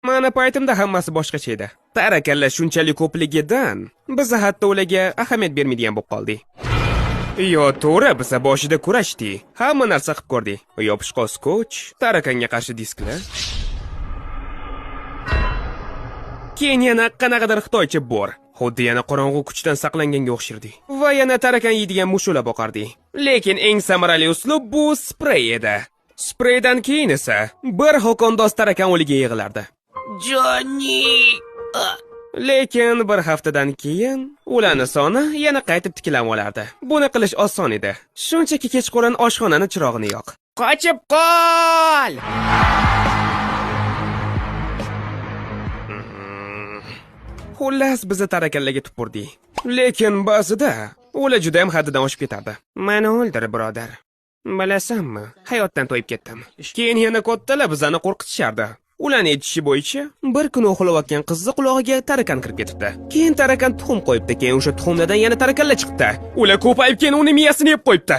Mani paytimda hammasi boshqacha edi. Tarakanlar shunchalik ko'pligidan biz hatto ularga ahamiyat bermaydigan bo'lib qoldik. Yo, to'g'ri, biz boshida kurashdik. Hamma narsa qilib ko'rdik. Yopishqoq skoch, tarakanga qarshi disklar. Keyin yana qanaqadir xitoycha bor. Xuddi yana qorong'u kuchdan saqlanganga o'xshardik. Va yana tarakan yeydigan mushula boqardik. Lekin eng samarali uslub bu sprey edi. Spreydan keyin esa bir hokondoz tarakan o'liga yig'ilardi. Jonni! Lekin bir haftadan keyin ularni soni yana qaytib tiklanib olardi. Buni qilish oson edi. Shunchaki kechqurun oshxonani chirog'ini yoq. Qochib qol! Xullas, biz tarakanlarga tupurdik. Lekin ba'zida ular juda ham haddidan oshib ketardi. Meni o'ldir, birodar. Bilasanmi, hayotdan to'yib ketdim. Keyin yana kattalar bizani qo'rqitishardi. Ularni aytishi bo'yicha bir kuni uxlayotgan qizni qulog'iga tarakan kirib ketibdi. Keyin tarakan tuxum qo'yibdi, keyin o'sha tuxumlardan yana tarakanlar chiqibdi. Ular ko'payib keyin uni miyasini yeb qo'yibdi.